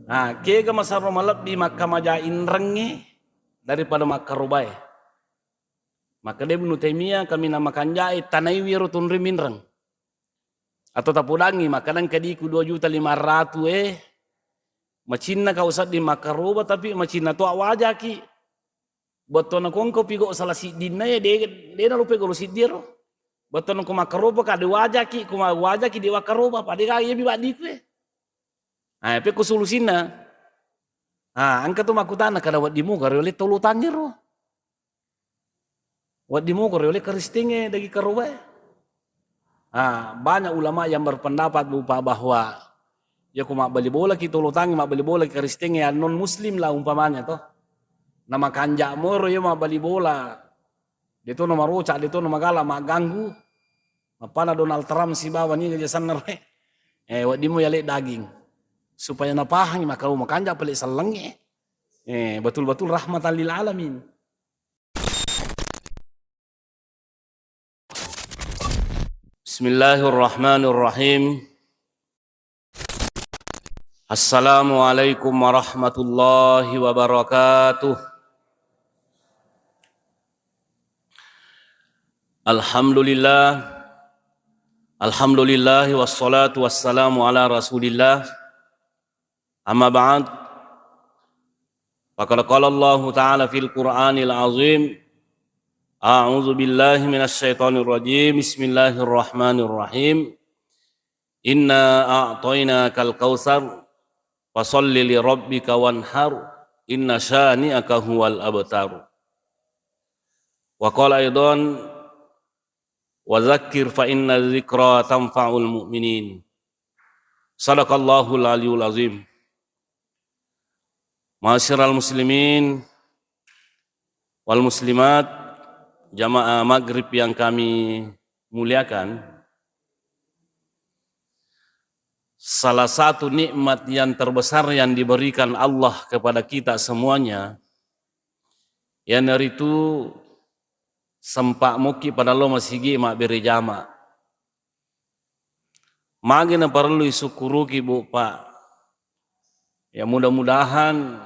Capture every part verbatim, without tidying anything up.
Nah, kega masarro malebbi makkamaja inrengnge daripada makkarobae. Makkeda Ibnu Taimiyah, kaminang makanjae tanaiwi ero tunri minreng. Atau tapodangngi, makkeda engka diku dua juta lima ratus e, macinna kau sedding makkaroba, tapi macinna to wajaki. Bettuanna ko engka pigau sala siddinna e, de, de nalupe golo siddi ero. Bettuanna ko makkaroba ka de wajaki, ko ma-, wajaki de wakkaroba, pada ga iya mi baddiku e. Ah, pekko solusinna. Ah, engka tu makkutana, kada wedding muga rioleng tau lotang ero. Wedding muga rioleng Karisteng e daging karoba e. Ah, banyak ulama yang berpendapat berupa bahwa ya ko mabbali bola ki tau lotang e, mabbali bola ki Karisteng e, yang non muslim lah umpamanya toh. Na makanja moro ya mabbali bola. De to na maroca, de to na magala, magganggu. Mappana Donald Trump sibawa niga jasanna roe. Eh, wedding mo yale daging. Supaya napahangi maka makanja pale sellengnge. Eh, betul-betul rahmatan lil alamin. Bismillahirrahmanirrahim. Assalamualaikum warahmatullahi wabarakatuh. Alhamdulillah. Alhamdulillah wassalatu wassalamu ala Rasulillah. Amma ba'd. Faqad qala Allahu ta'ala fil Qur'anil azim. A'udzu billahi minasy syaithanir rajim. Bismillahirrahmanirrahim. Inna a'tainakal kautsar. Fasalli li rabbika wanhar. Inna syani'aka huwal abtar. Wa qala aidan, wa dzakkir fa inna dzikra tanfa'ul mu'minin. Sadaqallahul aliyul azim. Ma'asyiral muslimin wal muslimat, jamaah maghrib yang kami muliakan, salah satu nikmat yang terbesar yang diberikan Allah kepada kita semuanya, iyanaritu sempa mokki pada lo masigi mabbere jama. Magi naparellu isukkuruki, Bu, Pak? Ya, mudah-mudahan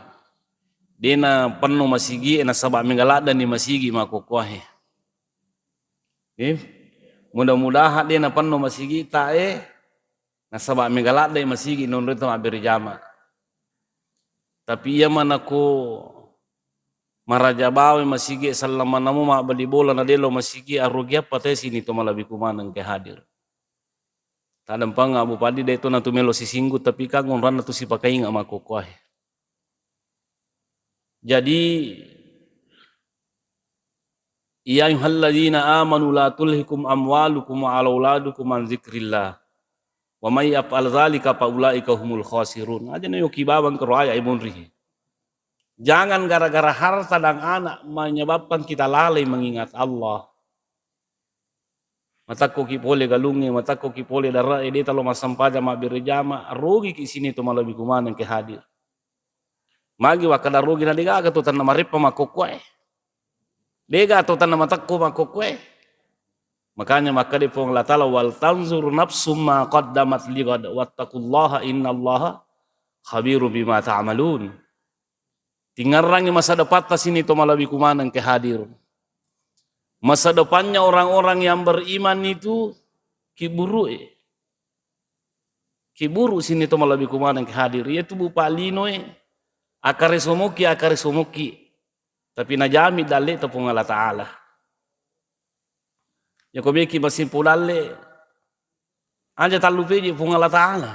dena penno masigi e nasaba mega laddani masigi makkokkoe. Eh? Mudah-mudahan dena penno masigi ta e nasaba mega laddai masigi nonroi to mabbere jama. Tapi iya manako maraja bawa masigi e, sellamana mo mabbali bola na delo masigi, arugi apa te sini to malebbiku maneng ke hadir. Tadempang Abu Padi de to natu melo sisinggu, tapi kan onranna tu sipakainga makkokkoe. Jadi, ya ayyuhalladzina amanu la tulhikum amwalukum wa auladukum an dzikrillah. Wa may yaf'al dzalika fa ulaika humul khasirun. Aja na yoki bawang kero aya e monri. Jangan gara-gara harta dan anak menyebabkan kita lalai mengingat Allah. Matakkoki pole galungnge, matakkoki pole dare'e, de talo massempajang mabbere jama, rogiki sini to malebbiku maneng ke hadir. Magi wakkada rogi na degaga to tanna mareppa makkokkoe. Dega to tanna matakko makkokkoe. Makanya makkeda Puang Allah Ta'ala, "Wal tanzur nafsum ma qaddamat lighad, wattaqullaha innallaha khabirum bima ta'malun." Tingerrangi masa depatta sini to malebbiku maneng ke hadir. Masa depannya orang-orang yang beriman itu kiburu e. Kiburu sini to malebbiku maneng ke hadir. Iya tu Bu Pak lino e. Akare somoki, akare somoki. Tapi najami dalle to Puang Allah Ta'ala. Ya ko meki masimpu dalle. Aja tallu peji Puang Allah Ta'ala.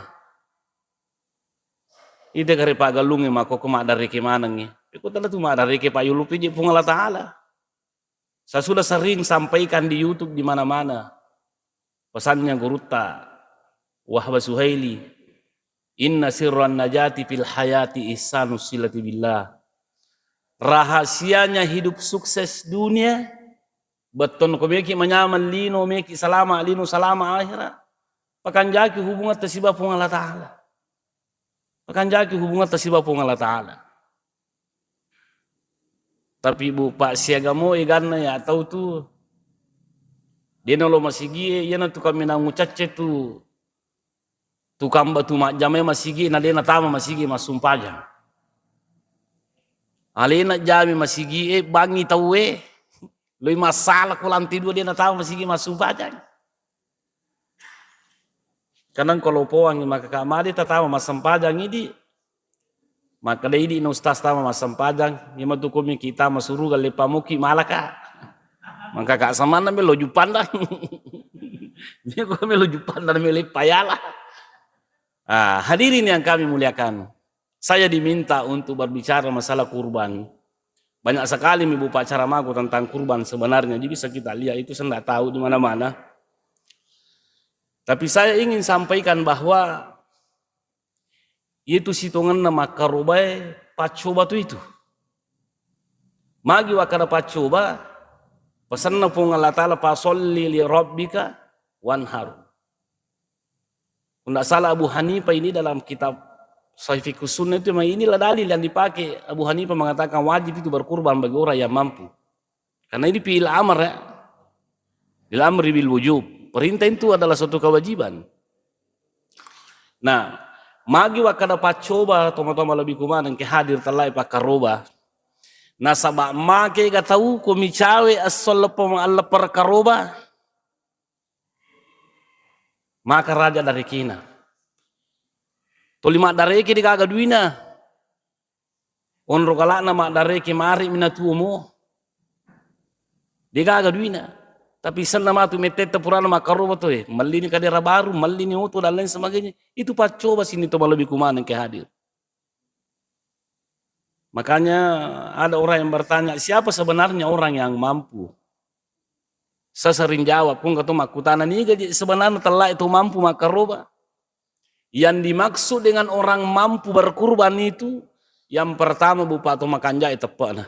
Ite kare paggalungnge makkokko maddareke manengngi. Pekko tala tu maddareke payullu peji Puang Allah Ta'ala. Saya sudah sering sampaikan di YouTube di mana-mana. Pesannya gurutta Wahbah Suhaili, "Inna sirran najati fil hayati ihsanus silati billah." Rahasianya hidup sukses dunia, betton ko meki manyameng lino, meki salama lino, salama akhirat. Pakanjaki hubungatta siba Puang Allah Ta'ala. Pakanjaki hubungatta siba Puang Allah Ta'ala. Tapi Bu Pak, siaga mo eganna ya tau tu. Dena lo masigi e, iyana tu kaminang mucacce tu. tukang batu majjamae masigi na de natama masigi massumpajang. Alena jami masigi e, bangi tauwe, loi massala ko lantai dua de natama masigi massumpajang. Kadang ko lopoangngi maka ka made tatama massempajang idi. Makkeda idi na ustaz tama massempajang, iya matu komi kita masuruga leppa moki malaka. Maka ka samanna melo jupandang. Dia ko melo jupandang melo payala. Ah, hadirin yang kami muliakan, saya diminta untuk berbicara masalah kurban. Banyak sekali mi bupa acara mako tentang kurban sebenarnya. Jadi bisa kita lihat itu, saya nggak tahu di mana-mana. Tapi saya ingin sampaikan bahwa itu sitongenna makkarobae paccoba tu itu. Magi wakkada paccoba, pesanna Puang Allah Ta'ala, "Fasalli li rabbika wanhar." Tidak salah Abu Hanifah ini dalam kitab Sahih Fiqhus Sunnah itu memang inilah dalil yang dipakai. Abu Hanifah mengatakan wajib itu berkurban bagi orang yang mampu. Karena ini fi'il amr ya. Fi'il amri bil wujub. Perintah itu adalah suatu kewajiban. Nah, magi wakkada paccoba, toma-toma lebih kumaneng ke hadir tellae pakkaroba. Nasaba make ga tau ko micawe esso leppa, leppa karoba. Maka raja darekena. Toli maddareke degaga duina. Onro galakna maddareke mari minatuomo. Degaga duina. Tapi senna matu mettetta purana makkaroba to e. Mellini kadera baru, mellini oto dan lain sebagainya. Itu paccoba sini to malebi kumaneng ke hadir. Makanya ada orang yang bertanya, siapa sebenarnya orang yang mampu? Saya sering jawab, kung kato makkutana niga je sebenarnya tellae to mampu makkaroba. Yang dimaksud dengan orang mampu berkurban itu, yang pertama bupa to makanjai teppe'na.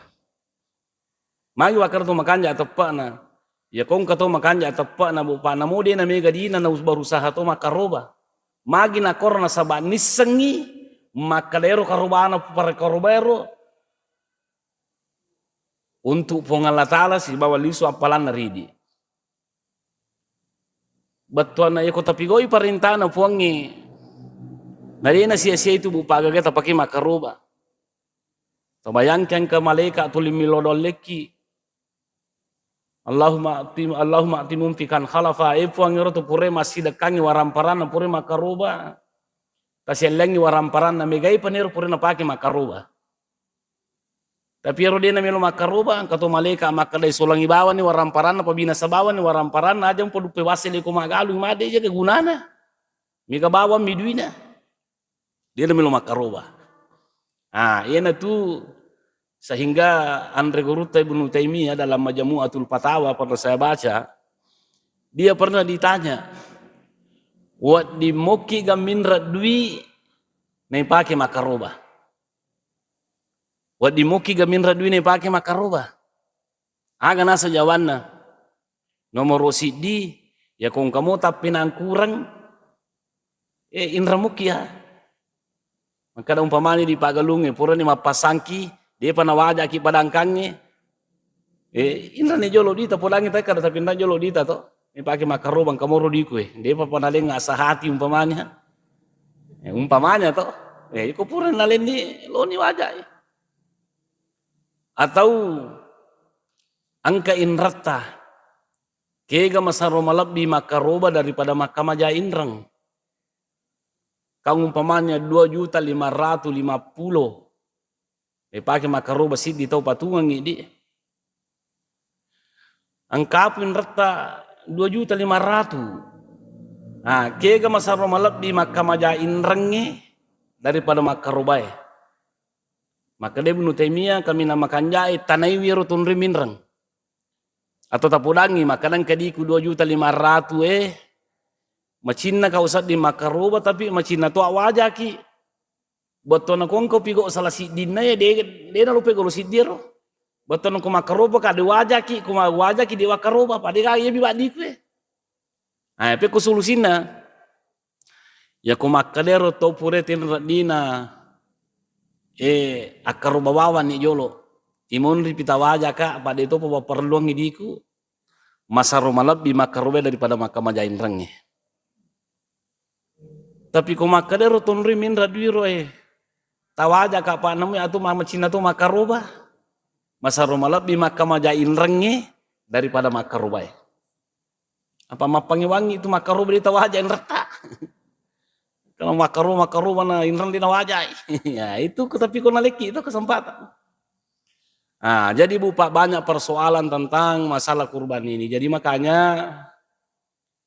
Magi wakkada to makanjai teppe'na. Ya kong kato makanjai teppe'na bupa namo de na mega dina na us-, berusaha to makkaroba. Magi nakoro nasaba nissengi makkada ero karobana pare karoba ero untuk Puang Allah Ta'ala sibawa lisu appalanna ridi. Bettuanna iyako tapigau'i parentana Puangnge, na de'na sia-sia itu bupa agaga tapake makkaroba. Tabayangke engka malaika tuli millau dollekki. Allahumma a'ti, Allahumma a'ti munfiqan khalafa. Eh, Puang, ero tu pura massidekkangngi waramparanna pura makkaroba. Tasiallengngi waramparanna, megai panero pura napake makkaroba. Tapi ero de'na melo makkaroba, engka to malaika makkeda isolangi bawani waramparanna, pabinasa bawani waramparanna, aja mpa duppe wasse leko magalung, made jaga gunana. Mega bawang mi duina. De'na melo makkaroba. Ah, iyana tu sehingga anre gurutta Ibnu Taimiyah dalam Majmu'atul Fatawa pernah saya baca, dia pernah ditanya, "Wedding mokki ga minre dui naipake makkaroba?" Wedding mokki ga minre dui naipake makkaroba? Aga naseng jawanna? Nomoro siddi, ya kong kamo tappinangkurang, eh, inreng mokki ya. Makkada umpamani di pagalungnge, purani mappasangki, depa nawajaki padangkangnge, eh, inrani jolo dita, podangngi takkada tappinang jolo dita to. Ipake makkaroba engka moro diku e. Depa pa nalengnga sahati umpamanya. Eh, umpamanya to. Eh, iko pura nalenni loni waja e. Atau engka inretta, kega masaro malebbi makkaroba daripada makkamaja inreng. Kang umpamanya dua juta lima ratus lima puluh. Ipake makkaroba siddi tau patungangngi di. Engkapu inretta dua juta lima ratus. Nah, kega masaro malebbi makkamaja inrengnge daripada makkarobae. Makkeda Ibnu Taimiyah, kaminang makanjae tanaiwi ero tunri minreng. Atau tapodangngi, makkeda engka diku dua juta lima ratus e, macinna kau sedding makkaroba, tapi macinna to wajaki. Bettuanna ko engka pigo sala siddinna ya, de, de nalupe golo siddi ero. Bettuanna ko makkaroba ka de wajaki, ko ma-, wajaki de wakkaroba, pada ga iya bi baddiku e. Ah, pe ko solusinna. Ya ko makkadero to pura tinreddina, eh, akkaroba bawang ni jolo. Imonri pita wajaka, pada itu pa perluangngi diku, masaro malebbi makkaroba daripada makkamaja inrengnge. Tapi ko makkeda ro tonroi minra duiro e, tawajaka pa nemui atu mamacinna to makkaroba. Masaro malebbi makkamaja inrengnge daripada makkarobae. Apa mappangewangi itu makkaroba di tawaja inretta. Kalau makkaroba, makkaroba na inreng di nawajai. Ya, itu ko, tapi ko nalekki itu kesempatan. Ah, jadi Bu Pak, banyak persoalan tentang masalah kurban ini. Jadi makanya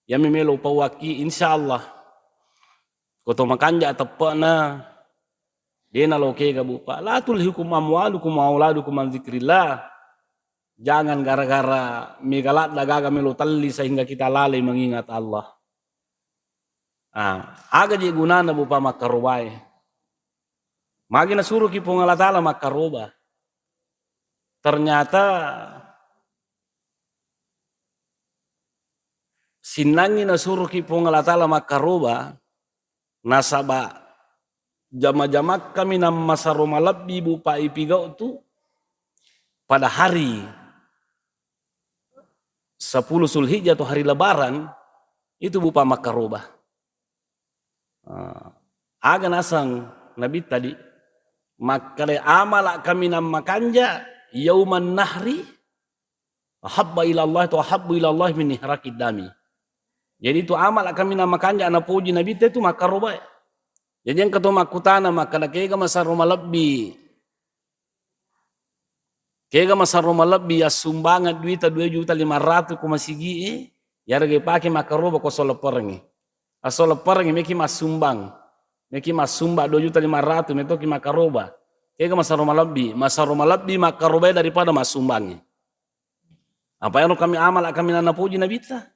ya memelo upauwakki, insyaallah ko to makanja teppe'na de nalo kega Bu Pak. La tulhikum amwalukum wa auladukum an dzikrillah. Jangan gara-gara mega ladda gaga melo telli sehingga kita lalai mengingat Allah. Ah, aga je gunana Bu Pak makkarobae? Magi nasuroki Puang Allah Taala makkaroba? Ternyata sinnangi nasuroki Puang Allah Taala makkaroba, nasaba jama-jamakkami nammasaro malebbi Bu Pak ipigau tu pada hari sepuluh Zulhijjah atau hari Lebaran itu Bu Pak makkaroba. Ah, aga naseng Nabitta di makkeda, amala kaminang makanja yauman nahri ahabba ila Allah atau ahabbu ila Allah min ihraqid dami. Jadi itu amala kaminang makanja napoji Nabitta itu makkarobae. Jadi engka to makkutana makkeda, kega masaro malebbi Kega masaro malebbi assumbangeng duita dua juta lima ratus ko masigi'e, yarega ipake makkaroba ko solepperengngi. Asolepperengngi meki massumbang. Meki massumbang dua juta lima ratus metoki makkaroba. Kega masaro malebbi, masaro malebbi makkarobae daripada massumbangngi. Apa ero kami amala kami nanapoji Nabitta?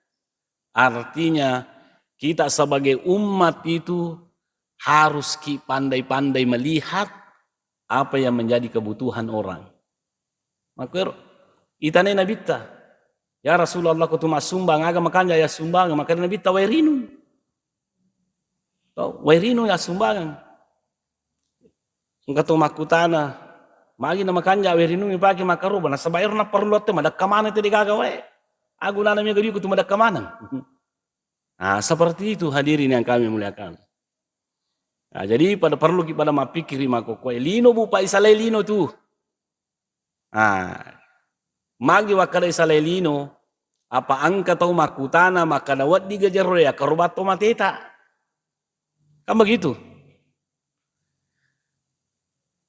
Artinya, kita sebagai umat itu harus ki pandai-pandai melihat apa yang menjadi kebutuhan orang. Makkuero, itanai Nabitta, "Ya Rasulullah, ko tu massumbang, aga makanja ya sumbang?" Maka Nabitta, "Wae rinung." To, wae rinung ya sumbangeng. Engka to makkutana, magi na makanja wae rinung ipake makkaroba, nasaba ero napparellu tette madekka maneng tette degaga wae. Agunana mega duiku tu madekka maneng. Nah, seperti itu hadirin yang kami muliakan. Nah, jadi pada perlu ki pada mappikiri makkokkoe lino Bu Pak, isalai lino tu. Ah, magi wakkeda isalai lino, apa engka tau makkutana makkeda, wedding ga jero ya karobang to mateta. Kan begitu?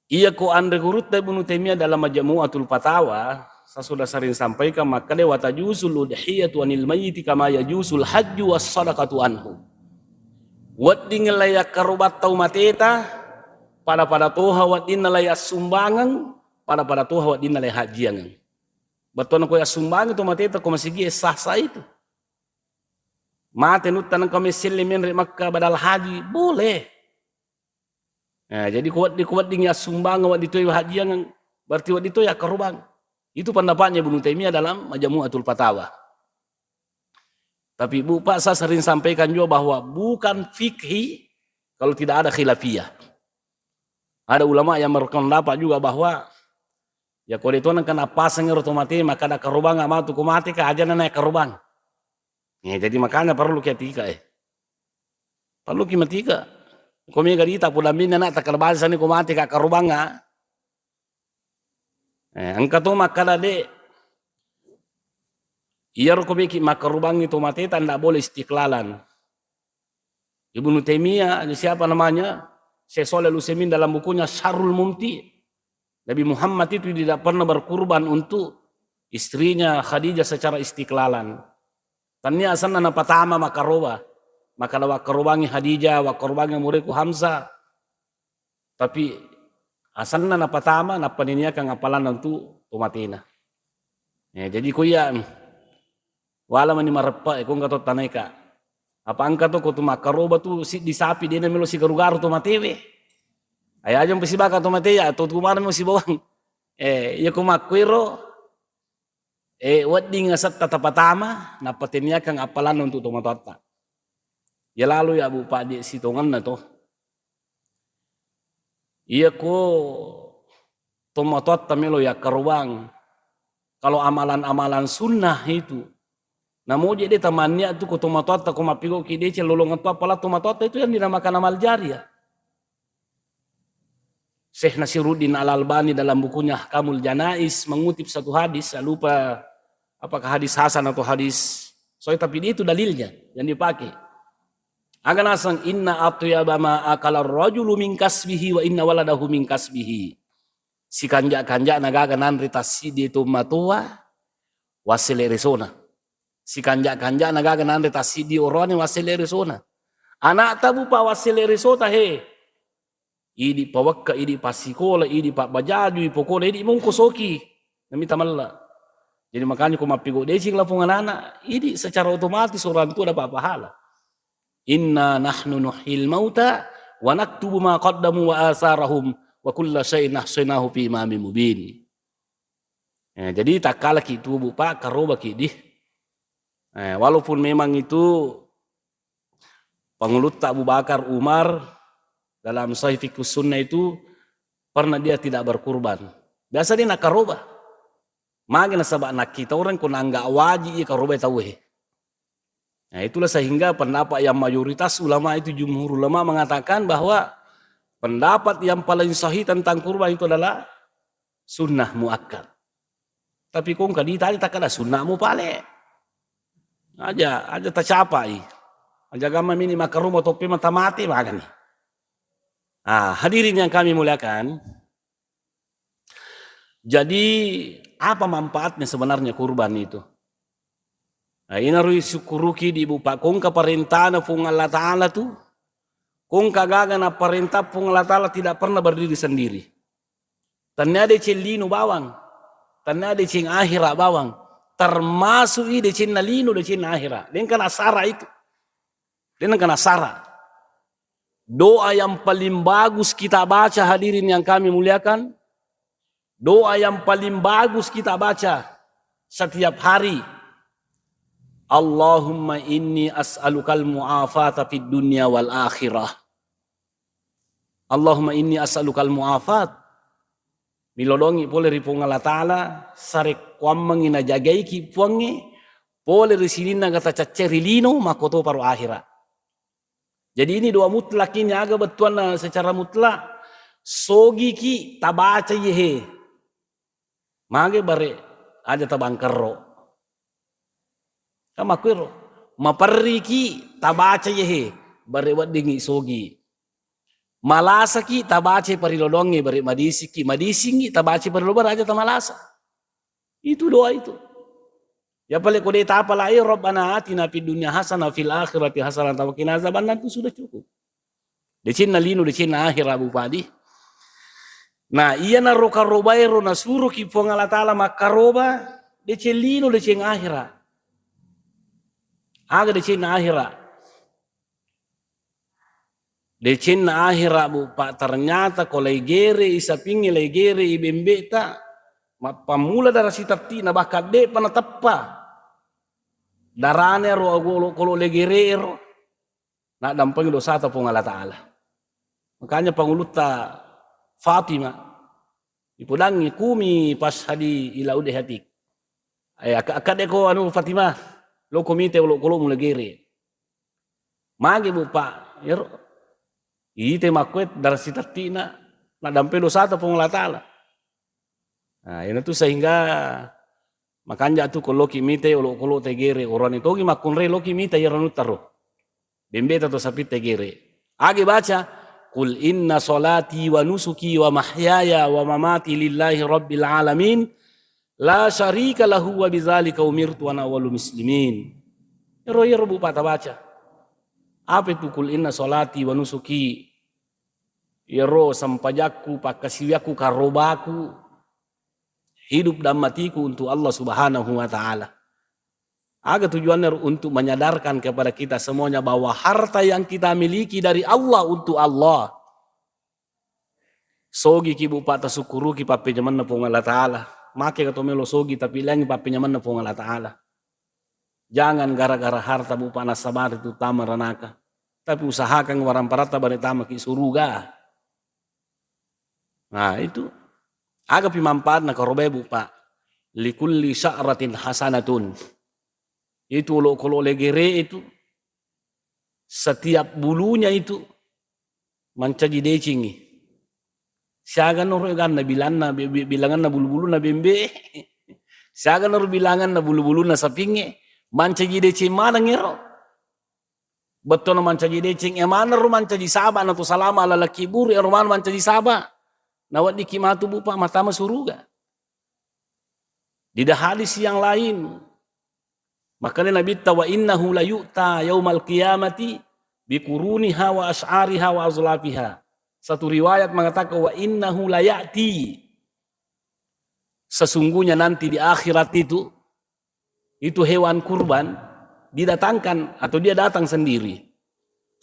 Iya ko anre gurutta Ibnu Taimiyah dalam Majmu'atul Fatawa, saya sudah sering sampaikan, makkeda, "Wa tajuzul udhiyatu anil mayyiti kama yajuzul hajju was sadaqatu anhu." Wedding lai yakkarobang tau mateta, pada-pada toha weddinna lai assumbangeng, pada-pada toha weddinna lai hajjiangeng. Bettuanna ko yassumbangi to mateta ko masigie, sah-sah itu. Mate nutta nengka messelle menre Makka badal haji, boleh. Nah, jadi ko wedding, ko wedding yassumbangi, wedding toi hajiangeng, berarti wedding toi yakkarobang. Itu pendapatnya Ibnu Taimiyah dalam Majmu'atul Fatawa. Tapi Bu Pak, saya sering sampaikan juga bahwa bukan fikhi kalau tidak ada khilafiyah. Ada ulama yang berpendapat juga bahwa ya ko de to nengka nappaseng ero to mate, maka ada karobang matu ko mate ka aja na naik karobang. Ya, jadi makanya perlu ki atika, eh. Perlu ki matika. Ko mega dita pudamminna na takkalabasa ni ko mate ka karobang, ah. Eh, engka to makkada de, iyaro ko meki makkarobangi to mateta ndak boleh istiqlalan. Ibnu Taimiyah, siapa namanya? Syekh Shalih Al-Utsaimin dalam bukunya Syarhul Mumti, Nabi Muhammad itu tidak pernah berkurban untuk istrinya Khadijah secara istiqlalan. Tania asenna napatama makkaroba. Makkada wakkarobangi Khadijah, wakkarobangi mureku Hamzah. Tapi asenna napatama, nappa niniakang appalanna untu to matena. Ya, jadi ko iya, wala mani mareppa, eh, ko engka to tanaika. Apa engka to ko tu makkaroba tu siddi sapi dena melo sigaru-garu to matewe. Ayo aja mpesibaka to mate ya, to tu mana melo sibawang. Eh, iya ko makkuero, eh, wedding asetta tapatama, nappa teniakang appalanna untu to matoatta. Ya lalu ya Bu Pak, di sitongenna to. Iya ko to matoatta melo yakkarobang. Kalau amalan-amalan sunnah itu, Namoje de tamannia tu ko tomatoatta ko mappigauki deceng lolongeng tu, apala tomatoatta itu yang dinamakan amal jariah. Syekh Nasiruddin Al-Albani dalam bukunya Ahkamul Janaiz mengutip satu hadis, saya lupa apakah hadis hasan atau hadis sahih, tapi dia itu dalilnya yang dipakai. Aga naseng, "Inna atyaba ma akala rajulu min kasbihi wa inna waladahu min kasbihi." Sikanja-kanjana gaga nanre tassidi tomatoa, wassele resona. Sikanja-kanjana gaga nanre tassidi oroane, wassele resona. Anakta bupa, wassele resota he. Idi pawekka, idi passikola, idi pabbajajui pokona, idi mongkosoki. Namita mella. Jadi makanya ko mappigau deceng lapong anak-anak, idi secara otomatis orang tua dapat pahala. "Inna nahnu nuhyil mauta wa naktubu ma qaddamu wa asarahum wa kulla syai'in ahsaynahu fi imamin mubin." Eh, jadi takkalaki tu bupa, karobaki di. Eh, walaupun memang itu pangulutta Abu Bakar Umar dalam Sahih Fiqhus Sunnah itu pernah dia tidak berkurban. Biasa dia nakaroba. Magi nasaba nakkitoreng ko nangga waji iya karobai tauwe. Nah, itulah sehingga pendapat yang mayoritas ulama itu, jumhur ulama mengatakan bahwa pendapat yang paling sahih tentang kurban itu adalah sunnah muakkad. Tapi kong kadi tadi takkada sunnah mu pale. Aja, aja tacapai. Aja gamma mini makaruma toppe mata mate magani. Ah, hadirin yang kami muliakan, jadi, apa manfaatnya sebenarnya kurban itu? Nah, inaro isukkuruki di bupa, kongka parentana Puang Allah Ta'ala tu, kongka gaga naparenta Puang Allah Ta'ala tidak pernah berdiri sendiri. Tannia deceng lino bawang, tannia deceng ahera bawang, termasuk i decenna lino, decenna ahera. Dengka nasara itu. Dengka nasara. Doa yang paling bagus kita baca, hadirin yang kami muliakan, doa yang paling bagus kita baca setiap hari, "Allahumma inni as'alukal mu'afata fid dunya wal akhirah. Allahumma inni as'alukal mu'afat." Milodongi pole ri Puang Allah Ta'ala, sarekkuammengi najagaiki Puangnge, pole ri sininna gata cacceri lino, makkotoparo ahera. Jadi ini doa mutlak ini, aga bettuanna secara mutlak? Sogiki tabaca yehe. Mage bare aja tabangkerro. Kan makkuero. Maperriki tabaca yehe, bare weddingngi sogi. Malasaki tabaca parilolongnge, bare madisiki, madisingngi tabaca parilolongnge, aja tamalasa. Itu doa itu. Ya pale ko de tapalai, "Rabbana atina fid dunya hasanah wa fil akhirati hasanah wa qina azabannar," itu sudah cukup. Decenna lino, decenna ahera, Bu Padi. Nah, iyanaro karobaero nasuroki Puang Allah Ta'ala makkaroba, deceng lino, deceng ahera. Aga decenna ahera? Decenna ahera, Bu, Pak, ternyata ko laigere i sapingnge, laigere i bembeta, mappammula dara sitetti'na, bahkan de'pa nateppa darane ro agolo-, kolo laigere ero, naddampengi dosata Puang Allah Ta'ala. Makanya pangulutta Fatimah, ipodangngi, "Kumi fashhadi ila udhiyatik." Eh, ak-, akkadde ko anu Fatimah, loko mite olo-, kolo mulai gere. Magi, Bu, Pak, ero ite makkue dara sitetti'na, naddampe dosata Puang Allah Ta'ala. Nah, iyanatu sehingga makanja tu ko loki mite olo-, kolo tegere, orani togi makkunrai loki mita iyaro nutaro. Bembeta to sapitta gere. Age baca, "Qul inna salati wa nusuki wa mahyaya wa mamati lillahi rabbil alamin, la syarika lahu wa bidzalika umirtu wa ana awwalul muslimin." Ero, ero, Bu, Pak, tabaca. Apa itu qul inna salati wa nusuki? Ero sempajakku, pakkasiwiakku, karobaku, hidup dan matiku untuk Allah Subhanahu wa Ta'ala. Aga tujuannya? Untuk menyadarkan kepada kita semuanya bahwa harta yang kita miliki dari Allah untuk Allah. Sogiki, Bu, Pak, tasukkuruki pappenyamenna Puang Allah Ta'ala. Make ka to melo sogi, tapi laingi pappenyamenna Puang Allah Ta'ala. Jangan gara-gara harta, Bu, Pak, nasabari tu tama ranaka. Tapi usahakan waramparatta bare tamaki suruga. Nah, itu. Agapi manfaatna karobae, Bu, Pak? Likulli sya'ratin hasanatun. Itu olokolo legere itu, setiap bulunya itu mancaji decengi. Siaga naro eganna bilanna, bi-, bi-, bilanganna bulu-bulunna bembe. Siaga naro bilanganna bulu-bulunna sapingnge, mancaji deceng maneng ero. Bettona mancaji deceng, e maneng ro mancaji saba, na to salama lalaki buru, ero maneng mancaji saba. Naweddiki matu, Bu, Pak, matama suruga. Di hadis yang lain, makanya Nabitta, "Wa innahu la yu'ta yaumal qiyamati bi quruniha wa asy'ariha wa azlafiha." Satu riwayat mengatakan, "Wa innahu la ya'ti." Sesungguhnya nanti di akhirat itu, itu hewan kurban didatangkan atau dia datang sendiri.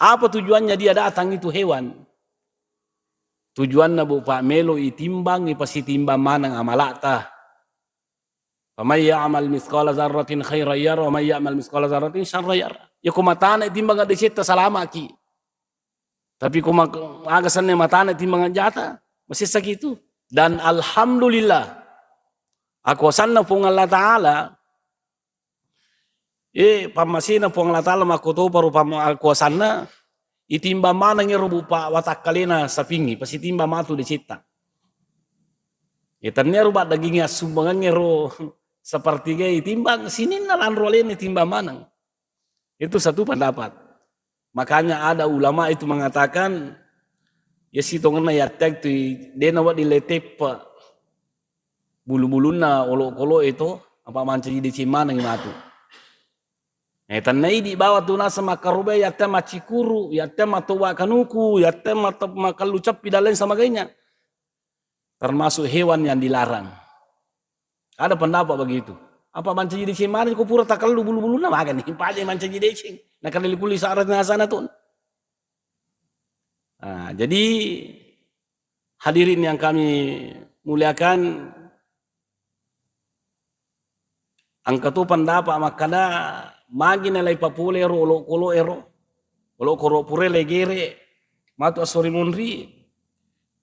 Apa tujuannya dia datang itu hewan? Tujuanna, Bu, Pak, melo itimbang, ipasitimbang maneng amala'ta. "Faman ya'mal mitsqala dzarratin khairan yarah, wa man ya'mal mitsqala dzarratin syarran yarah." Ya, ko matana itimbang decetta, salamaki. Tapi ko mak-, aga senna matana itimbang jata, masessaki itu. Dan alhamdulillah, akuasanna Puang Allah Ta'ala, eh, pammasena Puang Allah Ta'ala makkotoparo pam-, akuasanna, itimbang maneng ero, Bu, Pak, watakkalena sapingngi, pasitimbang matu decetta. Ya, tennia ro baddagingi assumbangengnge ro sepertiga itimbang, sininna lanro alena itimbang maneng. Itu satu pendapat. Makanya ada ulama itu mengatakan, ya, sitongenna yatteng tu, dena wedding leteppe bulu-bulunna olokolo itu, apa mancaji deceng maneng matu. Eh, tenna idi bawa tu naseng makkaroba, yatteng maccikuru, yatteng mattoba kanuku, yatteng mat-, makallu ceppi dan lain sebagainya. Termasuk hewan yang dilarang. Ada pendapat begitu. Apa mancaji deceng maneng ko pura takellu bulu-bulunna, magani paja mancaji deceng. Nakadali kuli sa'ra nasana tu. Nah, jadi hadirin yang kami muliakan, engka tu pendapat makkada, magi nalai papole ero olokolo ero, olokolo pura legere, matu assori monri,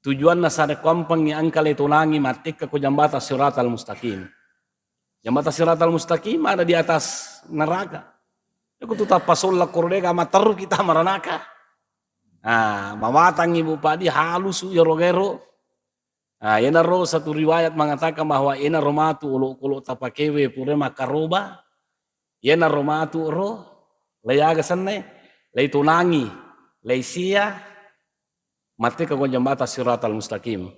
tujuanna sada kampengngi engka le tonangi mattekka ko jambatan Siratal Mustaqim. Jambatan Siratal Mustaqim ada di atas neraka. Iko tu tappa solla koro dega matteru kita maranaka. Ah, mawatangngi, Bu, Pak, di halusu iyaro gaero. Ah, iyanaro satu riwayat mengatakan bahwa iyanaro matu olokolo tapakewe pura makkaroba, iyanaro matu ro, laiaga senna, laitonangi, laisia, mattekka ko jambatan Siratal Mustaqim.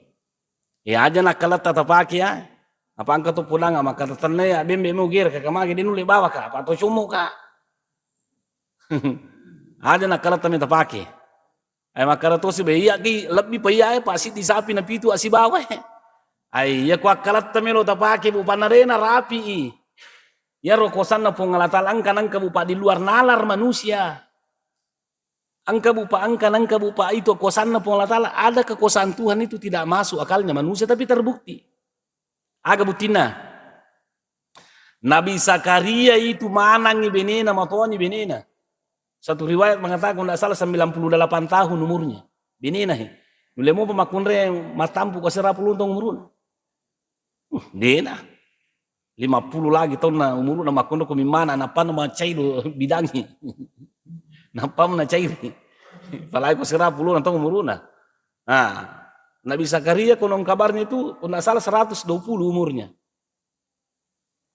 Ya, aja nakkaletta tapake ya. Apa engka tu pulang makkada tenna ya, bembe mo gere ka mage de nulle bawa ka, apa to cumu ka. Aja nakkaletta mi tapake. Ai makkada tosi be, iya ki lebbi pa iya e, pa siddi sapi na pitu asibawa e. Ai iya ko akkaletta melo tapake, Bu, panarena rapi i. Iyaro kosanna Puang Allah Ta'ala engka nengka, Bu, Pak, di luar nalar manusia. Engka, Bu, Pak, engka nengka, Bu, Pak, itu kosanna Puang Allah Ta'ala. Ada kekuasaan Tuhan itu tidak masuk akalnya manusia, tapi terbukti. Aga buktinna? Nabi Zakaria itu manangngi benena, matoani benena. Satu riwayat mengatakan, tidak salah, sembilan puluh delapan tahun umurnya. Benena he. Nulle mopa makkunrai mattampu ko sera pulung taung umuruna. Uh, dena. Lima puluh lagi taunna umuruna makkunrai ko mimmana, nappa na macai do bidangi. Nappa na cairi. Apalagi ko sera pulung taung umuruna. Nah, Nabi Zakaria konon kabarnya itu, kalau tidak salah, seratus dua puluh umurnya.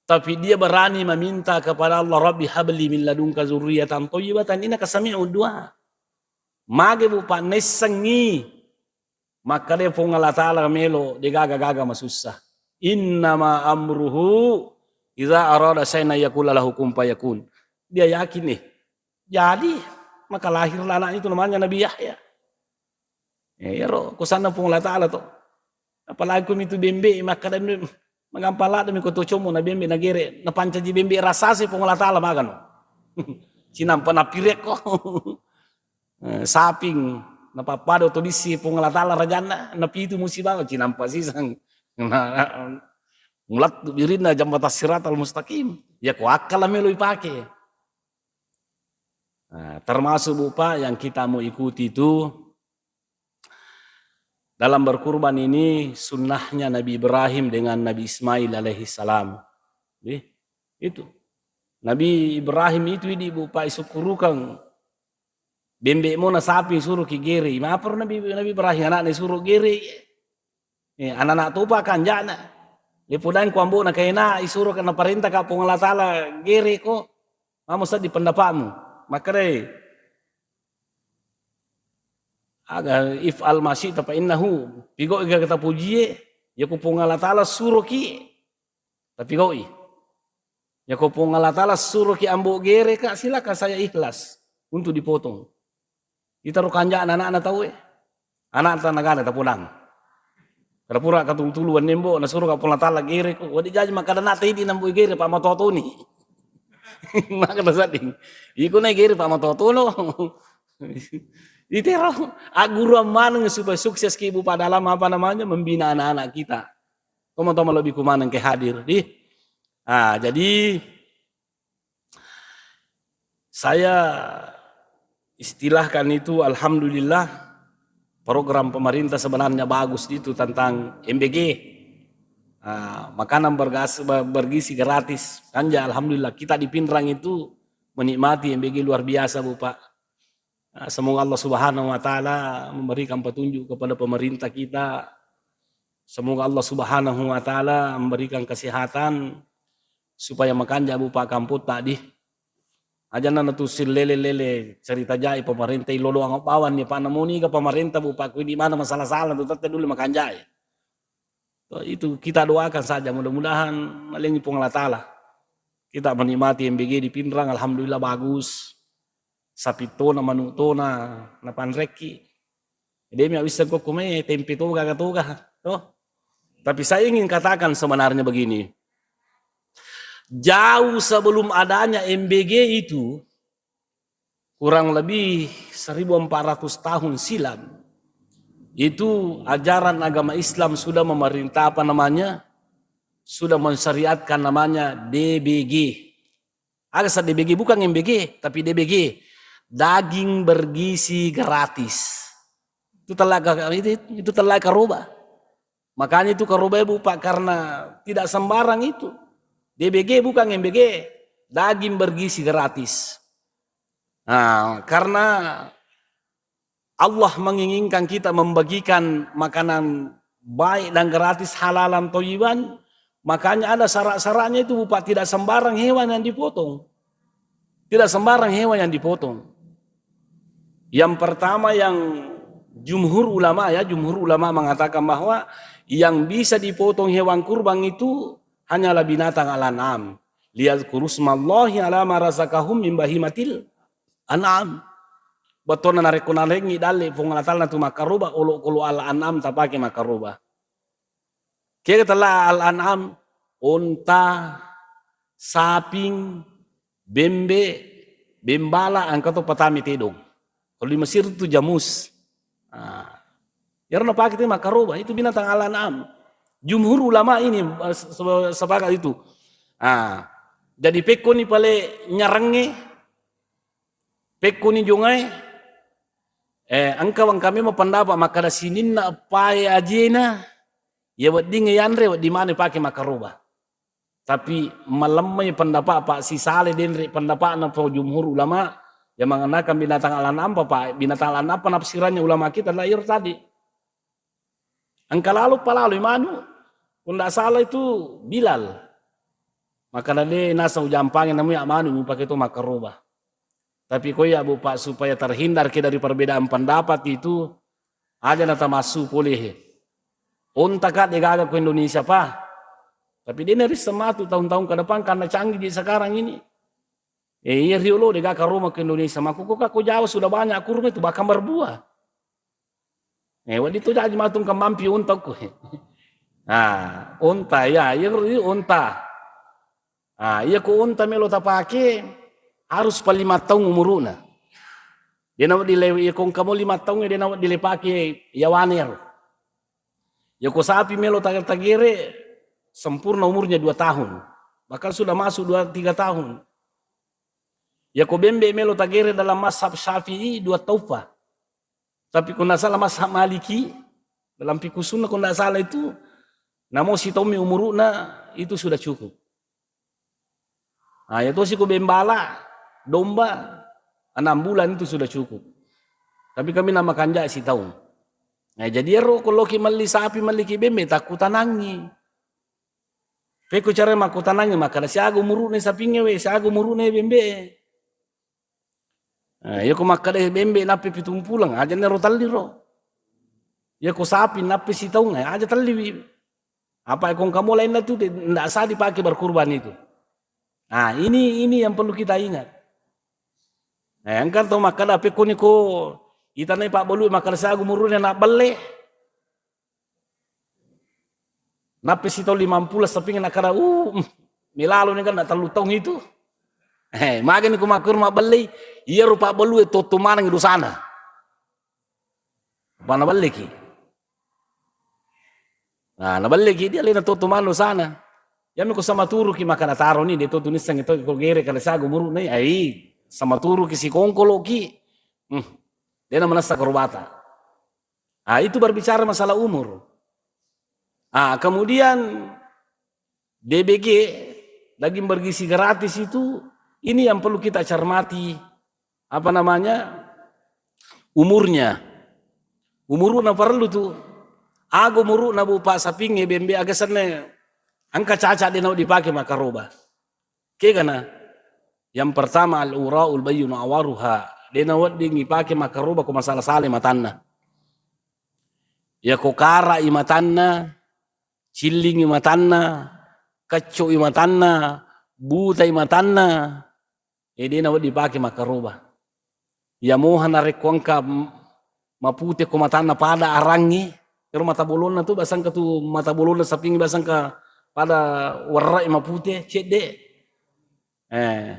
Tapi dia berani meminta kepada Allah, "Rabbi habli min ladunka zurriyatan thayyibatan innaka sami'ud du'a." Mage, Bu, Pak, naissengngi makkada Puang Allah Ta'ala melo, degaga-gaga masussa. "Innama amruhu idza arada syai'an an yaqula lahu kun fayakun." Dia yakin nih, jadi, maka lahirlah anak itu namanya Nabi Yahya. Eh, iyaro kosanna Puang Allah Ta'ala to. Apalagi ko mitu bembe, makkada, magampang ladde mi ko to commo na bembe na gere, na pancaji bembe rassase Puang Allah Ta'ala magano. Cinampa na pirekko. Eh, saping, na pappada to dissi Puang Allah Ta'ala rajanna, na pitu musibawa, cinampa siseng. Nah, mulattu birinna jambatan Siratal Mustaqim. Ya ko akkala melo ipake. Nah, termasuk, Bu, Pak, yang kita mau ikuti itu dalam berkurban ini sunnahnya Nabi Ibrahim dengan Nabi Ismail alaihi salam. Nih, itu. Nabi Ibrahim itu idi, Bu, Pak, isukkurukeng bembe'mu na sapi suroki gere. Maparo Nabi, Nabi Ibrahim anakna isuro gere. Eh, anak-anak topa kanjana. Lepodang ku ambo na kaina isuro ka naparenta ka Puang Allah Taala gere ko. Mamo seddi pendapatmu. Makkedai, aga, "If'al ma syi'ta fa innahu." Pigau ga tapujie, ya ku Puang Allah Taala suroki. Tapi gau'i. Ya ko Puang Allah Taala suroki ambo gere ka, silakan saya ikhlas untuk dipotong. Itaro kanja anak-anak tau e. Anak ta nagana tapodang. Kada pura katulu-tulu wennembo nasuro ka Puang Allah Taala gere ko. Wadi jaji makkada anak ta idi nambo gere pa matotoni. Makkada sedding. Iko na gere pa matotono. Itero agguruan maneng supaya sukses ki, Bu, Pak, dalam apa namanya, membina anak-anak kita. Toma-toma lebih kumaneng ke hadir di. Ah, jadi saya istilahkan itu, alhamdulillah, program pemerintah sebenarnya bagus itu tentang M B G. Ah, makanan bergas-, ber-, bergizi gratis. Kanja, alhamdulillah, kita di Pinrang itu menikmati M B G luar biasa, Bu, Pak. Ah, semoga Allah Subhanahu wa Ta'ala memberikan petunjuk kepada pemerintah kita. Semoga Allah Subhanahu wa Ta'ala memberikan kesehatan supaya makanja, Bu, Pak, kamputta di. Aja na tu sillele-lele cerita jai pemerintah, ilo doang bawang ni, Pak, namuni ke pemerintah, Bu, Pak, kui di mana masalah-salah tu tette dulu makanja e. Itu kita doakan saja, mudah-mudahan malengi Puang Allah Taala. Kita menikmati M B G di Pinrang, alhamdulillah bagus. Sapi tona, manu tona, napanrekki. Jadi mi awisseng ko kumai tempe toga, toga, toh. Tapi saya ingin katakan sebenarnya begini. Jauh sebelum adanya M B G itu, kurang lebih seribu empat ratus tahun silam, itu ajaran agama Islam sudah memerintah, apa namanya, sudah mensyariatkan namanya D B G. Aga sa D B G, bukan M B G, tapi D B G. Daging bergizi gratis. Itu telah ka-, itu, itu telah karoba. Makanya itu karoba, Bu, Pak, karena tidak sembarang itu. D B G bukan M B G, daging bergizi gratis. Nah, karena Allah menginginkan kita membagikan makanan baik dan gratis, halalan thayyiban, makanya ada syarat-syaratnya itu, Bu, Pak, tidak sembarang hewan yang dipotong. Tidak sembarang hewan yang dipotong. Yang pertama, yang jumhur ulama, ya, jumhur ulama mengatakan bahwa yang bisa dipotong hewan kurban itu hanyalah binatang al-an'am. Liyadzkurusmallahi ala ma razaqahum min bahimatil an'am. Bettuanna narekko narengngi dalle Puang Allah Taala tu makkaroba, olokolo al-an'am tapake makkaroba. Kega tella al-an'am, onta, saping, bembe, bembala, engka to patami tedong. Kalau di Mesir itu jamus. Nah, iyaro napake tu makkaroba, itu binatang al-an'am. Jumhur ulama ini, eh, se-, se-, sepakat itu. Ah, jadi pekkoni pale nyarengnge, pekkoni jongae, eh, engka wangka memang pendapat makkada sininna eppae ajena, ya weddingnge yanre, wedding maneng pake makkaroba. Tapi malemmai pendapat, Pak, sisale denre pendapatna po jumhur ulama, ya menggunakan binatang al-an'am, Pak, binatang al-an'am penafsirannya ulama kita adalah iyaro tadi. Engka lalo palaloi manu, ko ndak salah itu Bilal. Makana de nasau jampange namu ya manu mupake to makkaroba. Tapi ko ya, Bu, Pak, supaya terhindar ke dari perbedaan pendapat itu, aja na tamassu pole he. Onta ka de gaga ko Indonesia, Pak. Tapi de narisseng matu tahun-tahun ke depan karena canggih di sekarang ini. Eh, iya riolo de gaga karoma ke Indonesia. Makkuko ka ko Jawa sudah banyak kurma itu bahkan berbuah. Eh, wedding to jaji matu engka mampi onta ko. Ah, onta, ya, iya, iya, onta. Ah, iya ko onta melo tapake harus pa lima taung umuruna. De na wedding le, iya ko engka mo lima taung, de na wedding le pake yawane ro. Iya ko sapi melo ta-, tagere sempurna umurnya dua tahun. Bahkan sudah masuk dua, tiga tahun. Iya ko bembe melo tagere dalam mazhab Syafi'i dua taufa. Tapi ko ndak salah mazhab Maliki, dalam fikih sunnah ko ndak salah itu, namo sitaummi umuruna itu sudah cukup. Ah, ya tosi ko bembala, domba, enam bulan itu sudah cukup. Tapi kami nama kanja sitaung. Nah, jadi ero ko loki melli sapi, melli ki bembe, takkutanangi. Pekko cara makkutanangi, makkada siaga umuru'na sapingnge we, siaga umuru'na bembe. Nah, iya ko makkada bembe nappi pitung puleng, aja nero telli ro. Iya ko sapi nappi sitaung, aja telliwi. Apa ko engka mo lainna tu, de-, ndak sah dipakai berkurban itu. Nah, ini, ini yang perlu kita ingat. Nah, engka to makkada, pekko ni ko itanai pabbalu makkada siaga umuru'na nak belle. Nappi sitaung limampulo sapingnge nakkada, uh, melalo ni kan nak tellu taung itu. Eh, magani ko makkur mabbellei, iya rupa belu e totto maneng dosana. Apa nabelleki? Nah, nabelleki dia lena totto maneng dosana. Yami ko sama turuki maka nataro ni, de to tunisseng to ko gere kada sagu muru nai, ai, sama turuki sikongkoloki. Hmm. Dena manessa korobata. Ah, itu berbicara masalah umur. Ah, kemudian D B G, daging bergizi gratis itu, ini yang perlu kita cermati, apa namanya, umurnya. Umuruna perlu tu. Ago umuruna bu pa sapingnge bembe aga senne, engka caca de nau dipake makaroba. Kegana? Yang pertama, al-uraul bayyinu awaruha. De nawedding ipake makaroba ko masala-sala matanna. Ya ko kara i matanna, cilling i matanna, kecco i matanna, buta i matanna, e de nawedding ipake makaroba. Iya moha narekko engka m-, mapute ko matanna pada arangnge, ero mata bolonna tu, biasa engka tu mata bolonna sapingnge, biasa engka pada werre'e mapute, cedde. Eh,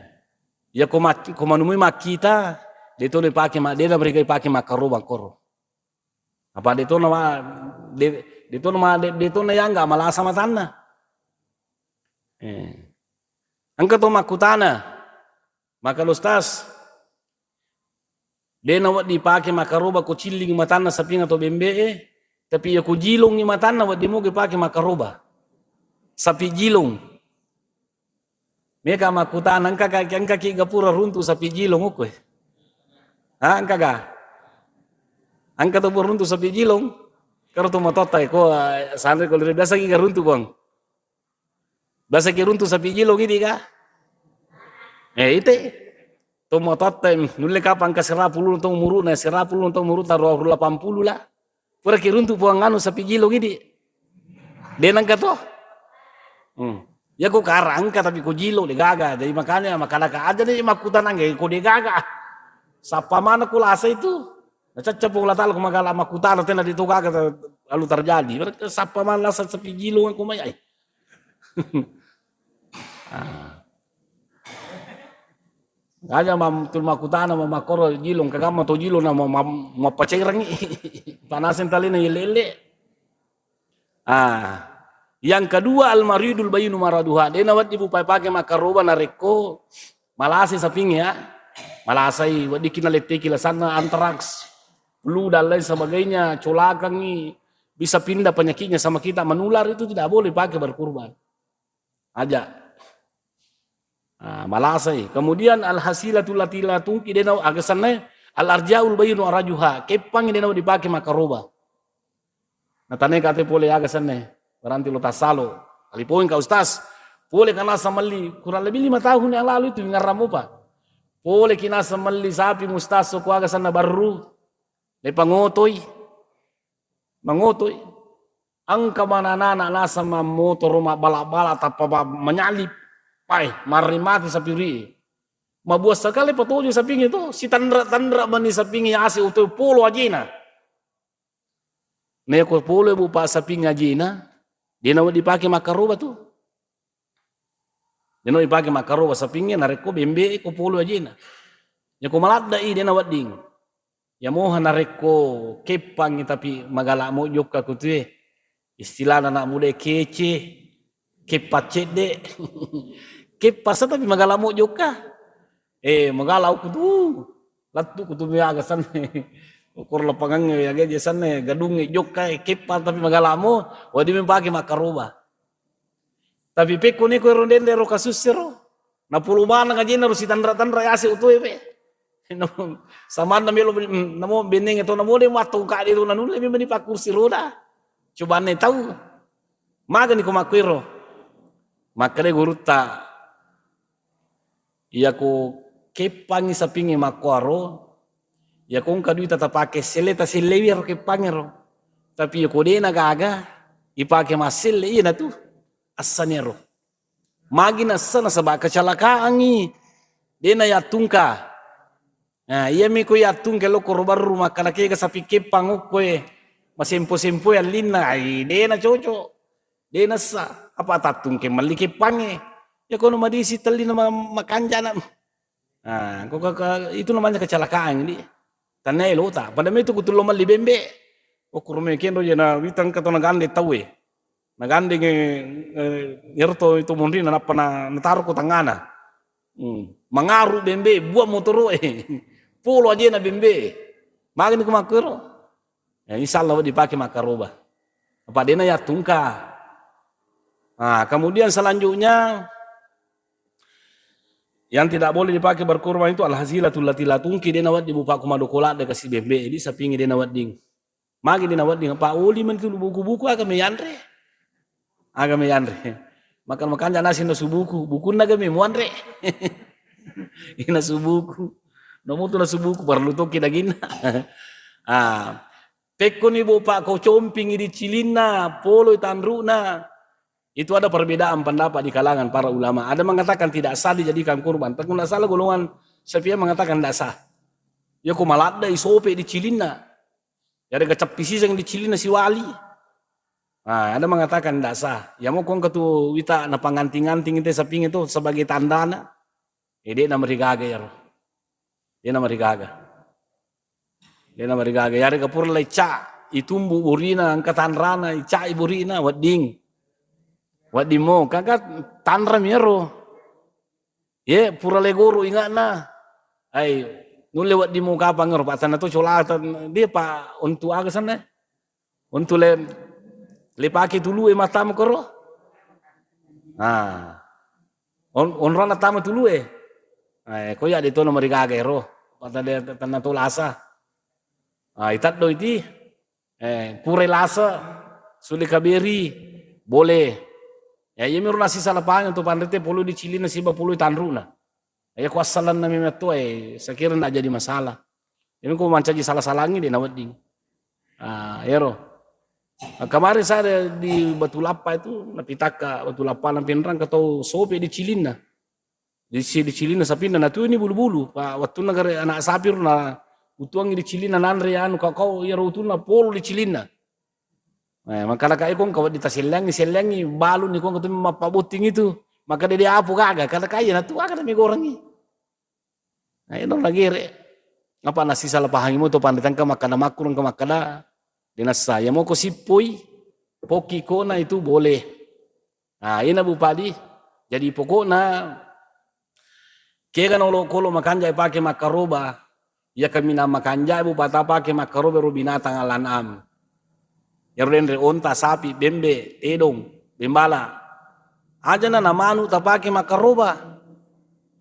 iya ko mat-, ko manumui makkita, de to dipake ma-, de naberika ipake makkaroba koro. Apa de to na ma-, de, de to na ma-, de, de to na yangga malasa matanna. Eh. Engka to makkutana, Maka Ustaz, de nawedding ipake makaroba ko cilling matanna saping atau bembe'e, tapi iya ko jilongi matanna wedding moga ipake makaroba. Sapi jilong. Meka makkutana, engka ka, engka ki gapura runtu sapi jilong ukkue? Ha, engka ga? Engka to pura runtu sapi jilong? Karo to matotta ko, eh, sanre ko lire biasa ki garuntu, Bang. Biasa ki runtu sapi jilong idi ka? Eh, ite. To matotta, nulle kapang ka sera pulung to umuruna, sera pulung to umuruna, dua ratus delapan puluh lah. Pura ki runtu puang anu sapi jilong idi. De nangka to. Hmm. Ya ko kara engka tapi ko jilong de gaga. Jadi makanya makana ka aja de makkutana engka ko de gaga. Sappa mana ko lasa itu? Nacacca Puang Allah Taala ko magala makkutana tena de to gaga ta-, lalu terjadi. Berarti sappa mana lasa sapi jilong ko mai ai. Ah. Aja mam-, tul makkutana ma-, makkoro jilong, kagamma to jilong na ma-, ma-, mappacerangi. Panaseng talena yelle-elle. Ah. Yang kedua, al maridul bayinu maraduha. De nawedding bu pake makkaroba narekko malasa sapingnge ya. Malasai, weddikki naletteki lasanna antraks, flu dan lain sebagainya, colakangi, bisa pindah penyakitnya sama kita, menular, itu tidak boleh pakai berkurban. Aja. Ah, malasai. Kemudian al-hasilatul lati la tungki denau aga sennae, al-arja'ul bayyinu arajuha, keppangi denau dipake makkaroba. Natanai kate pole aga sennae, berarti lo tassalo. Alipoing ka Ustaz, pole kana samelli, kurang lebih lima tahun yang lalu itu ngarramu pa. Pole kina samelli sapi Ustaz, soko aga senna barru, lepangotoi. Mangotoi. Engka mana anak-anak naseng mammotoro mabbala-bala tappa ma-, manyali. Pai, marri mati sapiri. Mabuah sekali patojo sapingi to, sitanra-tanra mani sapingi ase utu polo ajena. Neko polo bu pa sapingi ajena, de nawedding dipake makkaroba tu. Deno ipake makkaroba sapingnge narekko bembe ko polo ajena. Yako maladda i dena wedding. Ya moha narekko keppangi tapi magala mo jokka kutue. Istilahna anak muda kece, keppa cedde. Keppa sa tapi magala mo jokka. Eh, magala uku tu. Lattu kutu miaga sanne. Ukur lapangangnge, ya gaje sanne, gadungnge jokka, eh, keppa tapi magala mo, wedding mipake makkaroba. Tapi pekko ni ko ero dende ro kasussero. Napolo maneng ajena ro sitanra-tanra yase utoe pe. Namo, samanna melo, mm, namo bennenge to namo de matto kade to nanulle memang dipakkursi roda. Cobanne tau. Magani ko makkuero. Makkeda gurutta, "Iyako keppangi sapingnge makkuaro, iyako engka duita tapake selle, tasellewi ero keppangngero. Tapi iyako dena gaga, ipake masselle, iyanatu assaniaro." Magi nassa? Nasaba kecalakaangngi, dena yattungka. Nah, iyami ko yattungka lokko ro barru makkada kega sapi keppang okkoe, masempo-sempoe allinna, ai dena cocok. De nassa, apa tattungke melli keppangnge. Ya kono madisi tellina ma-, makanjana. Nah, ko ka-, ka-, itu namanya kecelakaan, di. Tanai lota, pada itu kutullo melli bembe. Oh, kurme kenro je na witang kato nagande tauwe. Nagande nge, eh, yerto itu monri na nappa na, nataro ko tangana. Hmm. Mangaru bembe, buang motoro e. Polo aja na bembe. Magani ko makkero. Ya, insya Allah dipake makkaroba. Apa dena yattungka. Nah, kemudian selanjutnya yang tidak boleh dipakai berkurban itu al-hazilatul lati la tungki, dena wedding bupa ko madoko ladde kasi bembe, di sapingi dena wedding. Magi dena wedding, apa oli men tu buku-buku aga me yanre. Aga me yanre. Makan-makan jana sinna subuku, bukunna aga me muanre. Ina subuku. Nomu tu na subuku, perlu toki daginna. Ah, pekkoni bopa ko compingi di cilinna, poloi tanruna. Itu ada perbedaan pendapat di kalangan para ulama. Ada mengatakan tidak sah dijadikan kurban. Tapi nggak salah golongan Syafi'iyah mengatakan tidak sah. Ya ko maladda isope di cilinna. Ya ada kecappi siseng di cilinna siwali. Nah, ada mengatakan tidak sah. Ya mau kong ketu wita na panganting-anting itu saping itu sebagai tandana. Eh, de na marigaga yaro. De na marigaga. De na marigaga. Yarega pura lecca, itumbu burina, engka tanrana, icai burina, wedding. Wedding mo, kaga tanra mi yaro. Ye, pura legoro ingana. Ai, nulle wedding mo kapang yaro, patana to colata, dia pa untuk aga sana. Untuk le, le pake tulu e matama koro. Ah. On, onrona tama tulu e. Eh, ko ya de to nomor gaga ero. Pada de tanna to lasa. Ah, itaddo iti. Eh, pure lasa, suli kaberi, boleh. Ya, iya miro nasi salah paham tu panrete polo di cilina siba polo tanruna. Ya, ku assalanna memang tu, eh, saya kira ndak jadi masalah. Ini ku mancaji salah-salangi de na wedding. Ah, ero. Nah, kemarin saya ada di Batu Lappa itu, napitakka Batu Lappa na Pinrang, katau sope di cilinna. Di si-, di cilinna sapinna, na tu ini bulu-bulu. Pa, wattunna gare anak sapi ro na utuangi di cilinna nanre anu, kau, kau, iya ro utunna polo di cilinna. Eh, maka laka ikong kau di tasellangi, sellangi, baluni kong tu mappabotting itu. Maka de, de apu gaga, kada kaya na tu aga na megorangi. Nah, ino lagi re. Apa nasi salah pahangi mo to pandai tangka makkada makkurung ke makkada dinassa. Ya mau ko sippoi, poki kona itu boleh. Nah, ina Bupadi. Jadi pokokna kega na olokolo makanja pake makkaroba, ya kaminang makanja Bupata pake makkaroba ro binatang al-an'am. Iyaro denre onta, sapi, bembe, tedong, bembala. Aja na, na manu tapake makkaroba.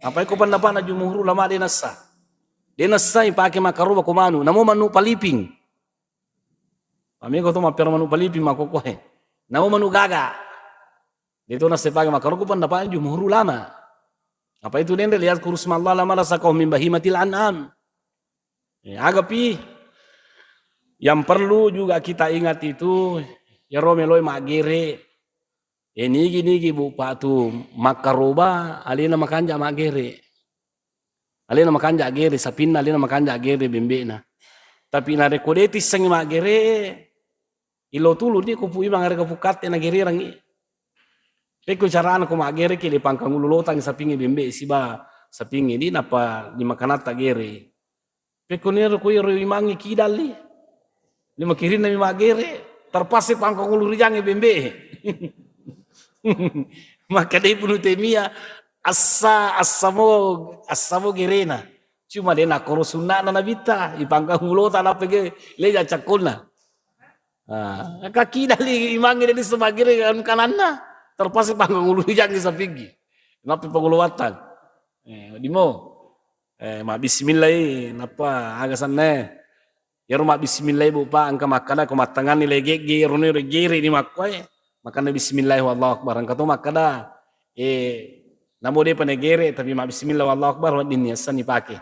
Apa iko pendapatna jumhur ulama de nassa. De nassa ipake makkaroba ko manu, namo manu paliping. Pamiko to mappero manu paliping makkokkoe. Namo manu gaga. De to nassa ipake makkaroba ko pendapatna jumhur ulama. Apa itu denre, liyadhkuru ismallahi ala ma razaqahum min bahimatil an'am. Eh, agapi yang perlu juga kita ingat itu, yaro meloi maggere. Eh, nigi-nigi Bupatu makkaroba, alena makanja maggere. Alena makanja gere, sapinna alena makanja gere bembena. Tapi narekko de tissengi maggere, ilo tulu ni ko pu imang arega pukatte na gererangi. Pekko carana ko maggere ki le pangkang ulu lotang sapingi bembe siba sapingi di napa di makanatta gere. Pekko nero ko iro imangi kidalli. Lima kirinna mi maggere, terpaksa pangkang ulu rijangi bembe. Maka de Ibnu Taimiyah assa, assamo, assamo gerena. Cuma de nakkoro sunna'na nabitta, ipangkang ulota nappa ge leja cakkolna. Ah, ka kidali imangi de sebagire kan kananna. Terpaksa pangkang ulu rijangi sapiggi. Nappa pangulu wattang. Eh, weddimmo. Eh, mabbismillah i, nappa aga sennae. Iyaro mabbismillah i, Bu, Pak, engka makkada ko mattenganni legegge, iyaro ni regere ni makkuae, makkada bismillah, wallahu akbar. Engka to makkada, eh, namo depa negere, tapi mabbismillah, wallahu akbar, weddinni, assanni pake.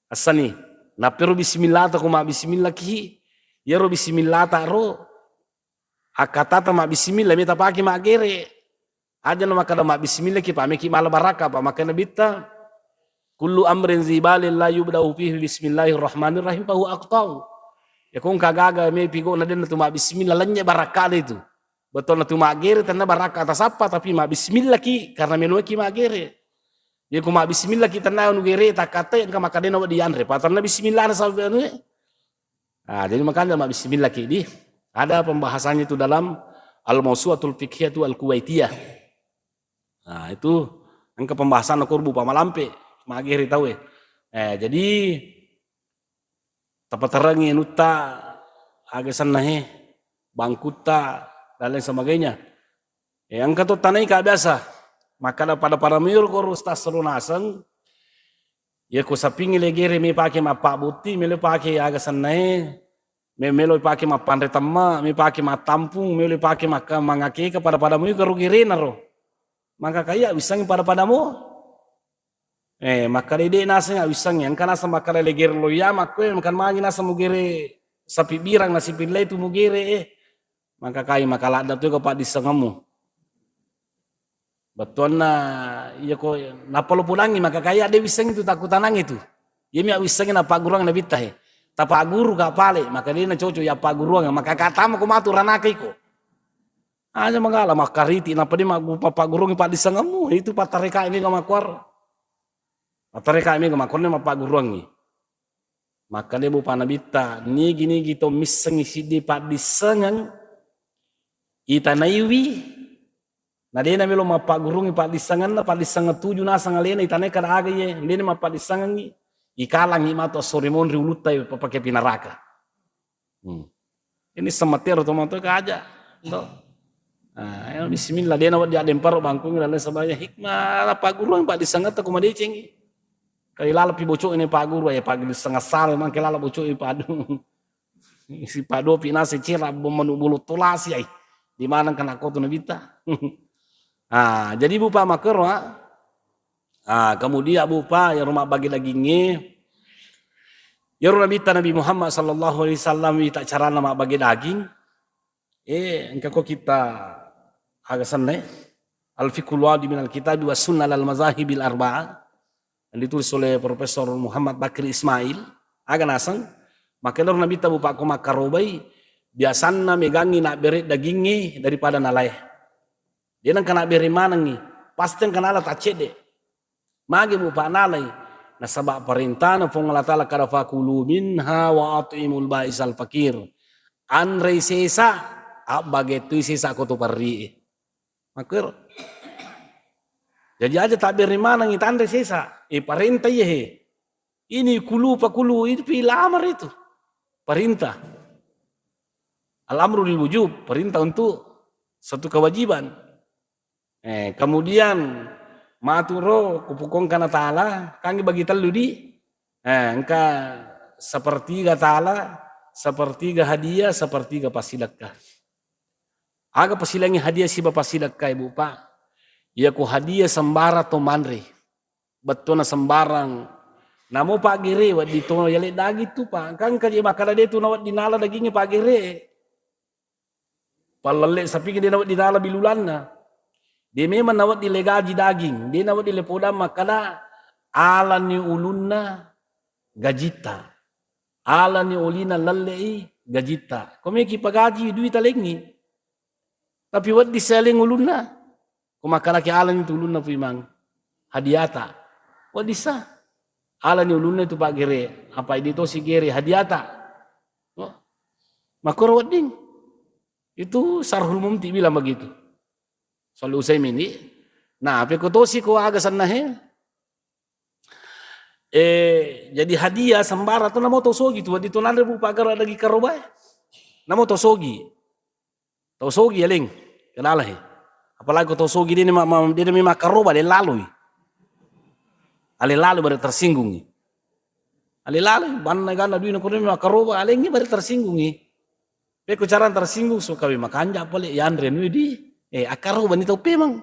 Assanni. Nappero bismillah ta ko mabbismillah ki, iyaro bismillah ta ro, akkatata mabbismillah, meta pake maggere. Aja na makkada mabbismillah ki, pameki mala baraka, pa makkada Nabitta, "Kullu amrin zibalin la yubda'u fihi bismillahirrahmanirrahim fahuwa aqta'u." Ya, ko engka gaga me pigo na denna tu mabbismillah, lennye barakana itu. Betulna tu maggere tenna baraka tasappa, tapi mabbismillah ki, karena meloki maggere. Ya, ko mabbismillah ki tenna anu gere takkatai, engka makkadena wedding yanre. Patanna bismillah na sabbe anu e. Nah, jadi makanya mabbismillah ki di. Ada pembahasannya itu dalam Al-Mausu'atul Fiqhiyatu Al-Kuwaitiyah. Nah, itu engka pembahasan korbu pamalampe, magere tau e. Eh, jadi tapaterengi anutta, aga senna he, bangkutta, dan lain sebagainya. Eh, engka to tanai ka biasa. Makkada pada-pada miro ko ustaz seru naseng. Ya ko sapingi legere me pake mappabbutti, melo pake aga sennae, me-, melo pake mappanre temma, me pake mattampung, melo pake makka-, mangakeka pada-pada mui karo gerena ro. Maka kaya wissengi pada-pada mo. Eh, makkada ide naseng wissengi, engka naseng makkada legere lo iya makko, eh, makan mangi naseng mugere sapi birang nasipillai tu mugere, eh. Maka kai maka ladda tu ko paddissengemmu. Bettuanna iya ko nappa lo pudangi maka kaya de wissengi tu takkutanangi tu. Iya mi wissengi nappagguruang Nabitta he. Tapagguru ka pale, maka de na cocok ya pagguruang, maka katama ko matu ranaka iko. Aja magala makkariti nappa de maggu-, mappaggurungi paddissengemmu, itu pattarekai mega makkuaro. Pattarekai mega makkuaro mappagguruangi. Makkada Bu Pa Nabitta, nigi-nigi to missengi siddi paddissengeng itanaiwi, na dena melo mappaggurungi paddissengenna, paddissengeng tuju naseng alena itanai kada aga iye, dena mappaddissengengi, ikalangi matu assori monri ulutta papake pinaraka. Hmm. Ini semetero to matu kaja. To. Nah, ya, bismillah, dena waddi ademparo bangkungi lalu sebagai hikmah, apa guru yang paddissengetta ko madecengi. Kali lala pi bocok ini Pak Guru, ya Pak Guru setengah sale mangke lala bocok ini padu. Si padu pi nasi cira manu bulu tulasi ai. Di mana kena kau tu Nabitta? Ah, jadi Bu Pa makkero, ah. Ah, kemudian Bu Pa, ya rumah bagi dagingnya. Ya rumah Nabitta Nabi Muhammad sallallahu alaihi wasallam, tak carana mak bagi daging. Eh, engka ko kita aga senna, Al-Fiqhul Wadi minal Kitabi was Sunnah lal Mazahibil Arba'ah, yang ditulis oleh Profesor Muhammad Bakri Ismail, aga naseng, makkedaro Nabitta Bu Pa ko makkarobai, biasanna megangi nabbere dagingnge daripada nalae. Dia nengka nabbere manengi, pasti engka nala taccedde. Magi Bu Pa nalai? Nasaba parentana Puang Allah Ta'ala kada fakulu minha wa at'imul ba'isal fakir. Anrei sesa, abbagettui sesa ko to parri. Makkero. Jadi aja tabbere manengi tanre sesa. Eh, parenta iya he. Ini kulu pakulu, itu pi lamar itu. Perintah. Al-amru lil wujub, perintah untuk satu kewajiban. Eh, kemudian maturo kupukongkana taala, kangi bagi tellu di, eh, engka sepertiga taala, sepertiga hadiah, sepertiga pasidekka. Aga pasilengi hadiah siba pasidekka, Ibu, Pak? Iya ku hadiah sembara to manre. Bettona sembarang. Namo paggere wedding to yale daging tu, Pak. Kan kaje makkada de tu nawedding nala dagingnge paggere. Pallelle sapingnge de nawedding nala bilulanna. De memang nawedding le gaji daging, de nawedding le podang makkada alani ulunna gajita. Alani ulina lellei gajita. Komeki pagaji dui talengi. Tapi wedding seleng ulunna. Ko makkalaki alani tu ulunna pu imang. Hadiata. Wedding sa. Alani ulunna itu paggere. Apa idi tosi gere hadiata. Oh. Makkoro wedding. Itu Sarhul Mumti bilang begitu. Shalih Utsaimin ini. Nah, peko tosi ko aga senna he. Eh, jadi hadiah sembara tu namo to sogi tu, wedding to nanre Bu Pa gara daging karobae. Namo to sogi. Tau sogi aleng, kenala he. Apalagi ko tau sogi dena ma-, ma-, dena memang karoba de laloi. Ale lalo bare tersinggungi. Ale lalo banna ganna duina kono makkaroba alengngi bare tersinggungi. Pekko cara tersinggung sukawi makanja pale yanre nui di. Eh, akkaroba ni tau pemang.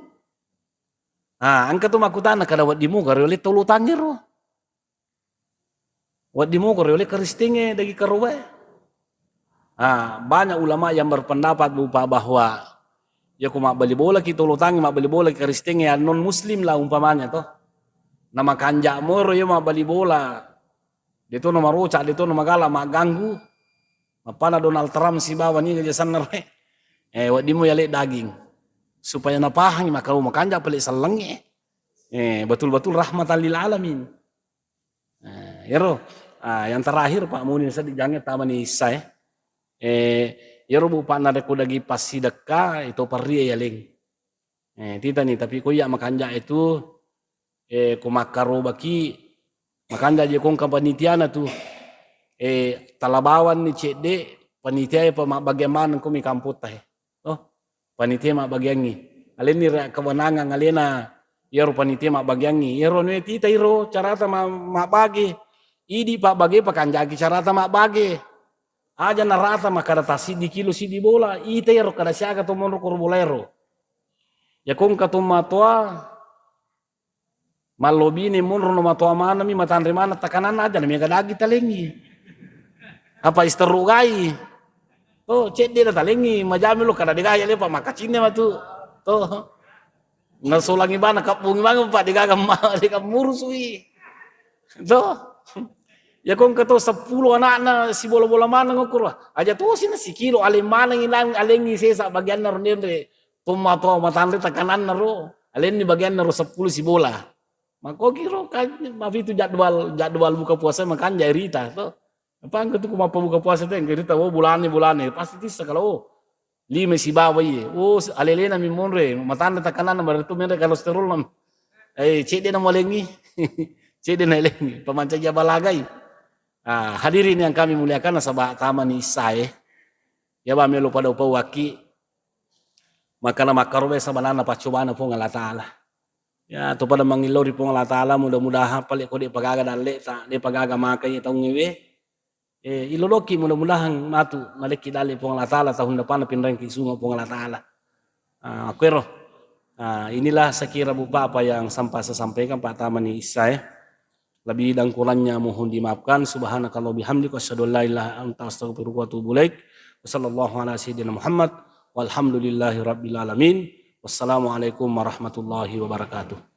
Ah, engka tu makkutana kada wedding muga riole tau lotangngero. Wedding muga riole Kristengnge dagi karobae. Ah, banyak ulama yang berpendapat berupa bahwa ya ko mabbali bola ki tau lotangnge, mabbali bola ki Kristengnge yang non muslim lah umpamanya toh. Na makanja moro ya mabbali bola. De to na maroca, de to na magala, magganggu. Mappana Donald Trump sibawa ni jasanna re. Eh, wedding mo yale daging. Supaya napahangi makaro makanja pale sellengnge. Eh, betul-betul rahmatan lil alamin. Eh, iyaro, ah, yang terakhir, Pak, muni seddi jange tamani issae. Eh, iyaro bu Pak narekko dagi passidekka, itu parrie yaleng. Eh, titani, tapi ko iya makanja itu, eh, ko makkarobaki, makanja je kongka panitiana tu, eh, talabawanni cedde, panitiae pa mabbagiang maneng ko mi kampotta, eh. Oh, panitia mabbagiangngi. Alenni ria kewenangan alena iyaro panitia mabbagiangngi. Iyaro nue tita iro carata ma-, mabbage. Idi pabbage pakanjaki carata mabbage. Aja narata makkada tassiddi kilo siddi bola. Ita iyaro kada siaga to monro koro bola ero. Ya kongka to matoa mallobine monro no matoa manami matanre maneng takananna aja na mega dagi talengi. Apa isterru gai. To, cedde na talengi, majami lo kada degai lepa makacinne matu. To. Nasolangi bana kabbungi maneng pa degaga ma-, dega murusui. To. Ya kongka to seppulo anakna sibola-bola maneng okoro. Aja tosi na sikilo ale maneng ilang alengi sesa bagianna ro nenre. Tomatoa matanre takananna ro. Alenni bagianna ro seppulo sibola. Makkoki ro kan mafitu jadwal, jadwal buka puasa makanja rita to. Apa engka tu ku mappabuka puasa te, engka rita, oh, bulane, bulane, pasti tissa kalau, oh, lima sibawa iye. Oh, alelena mi monre, matanre takananna, berarti tu menre kolesterol nam. Eh, cedde na malengi. Cedde na lengi. Pamancaji abalagai. Ah, hadirin yang kami muliakan, nasaba tamani issae. Ya ba melo pada upau waki. Makana makkarobe sabanana paccobana Puang Allah Ta'ala. Ya, to pada mangillau ri Puang Allah Ta'ala, mudah-mudahan pale ko de pagaga dalle ta, de pagaga makai taungngewe. Eh, iloloki mudah-mudahan matu nalekki dalle Puang Allah Ta'ala, tahun depan pinrengki sunga Puang Allah Ta'ala. Ah, akuero. Ah, inilah sekira beberapa yang sempat saya sampaikan, Pak, tamani issae. Lebih dan kurangnya mohon dimaafkan. Subhanakallah bihamdika asyhadu an la ilaha illa anta astaghfiruka wa atubu ilaik. Wa sallallahu ala sayyidina Muhammad walhamdulillahi rabbil alamin. Wassalamualaikum warahmatullahi wabarakatuh.